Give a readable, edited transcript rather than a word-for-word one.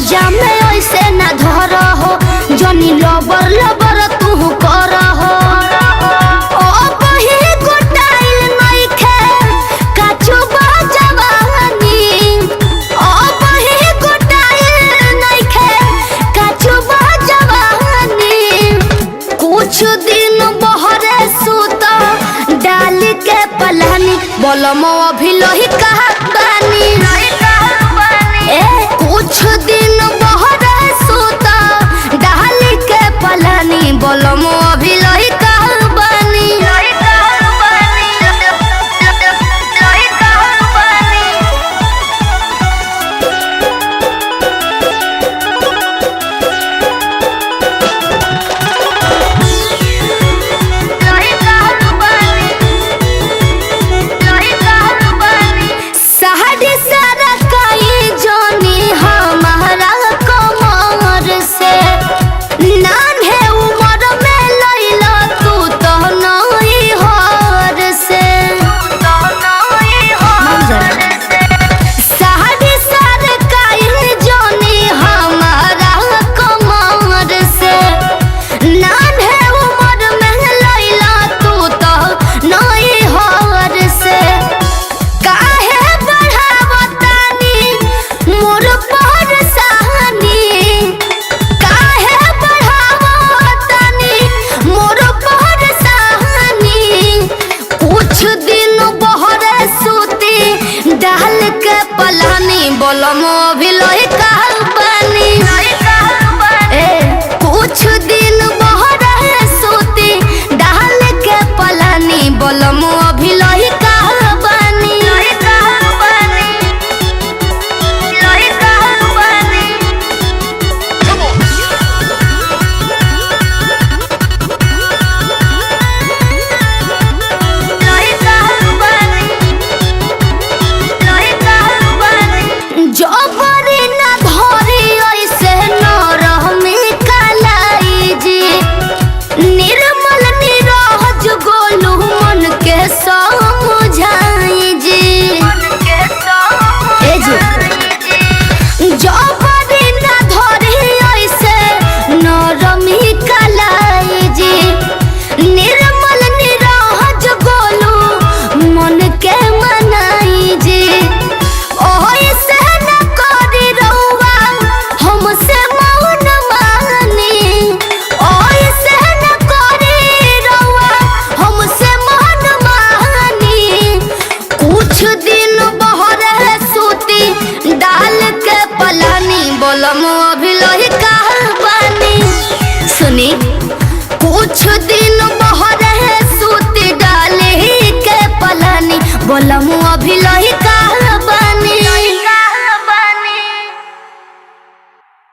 पाजा में ऐसे ना धर हो, जनी लबर लबर तू कर हो। ओ बही गोटाइल नइखे काचू बजवानी, ओ बही गोटाइल नइखे काचू बजवानी। कुछ दिन बहरे सुत डाल के पलानी, बोलमो अभी लोही कहत बानी। ए कुछ दिन बहरे सुत डाल के पलानी, बोलमो अभी लोही कहत बानी। साड़ी सारा काई जोनी हमारा कमर से, नान्हे उमर में लैला तू तो नई हर से। साड़ी सारा काई जोनी हमारा कमर से, नान्हे उमर में लैला तू तो नई हर से। काहे बढ़ावतानी मोर परेशानी, काहे बढ़ावतानी मोर परेशानी। कुछ दिन बहरे सूती डाल के पलानी, बोलमो भी लोही कहल बानी। ए कुछ दिन बहरे सूती डाल के पलानी, बोलमो अभी लोही कहल बानी। जबरी ना धरी ऐसे नरमी कलाई जी, निर्मल निरहज गोलू मन के समझाई जी। ए जी जबरी ना धरी ऐसे नरमी कलाई जी, निर्मल निरहज गोलू मन के मनाई जी। ओही से न करी रउआ हमसे मौन मानी, ओही से न करी रउआ हमसे मौन मानी। कुछ दिन बहरे सूती डाल के पलानी, बोलमो अभी लोही कहल बानी। सुनी कुछ दिन बहरे सूती डाल के पलानी, बोलमो अभी लोही।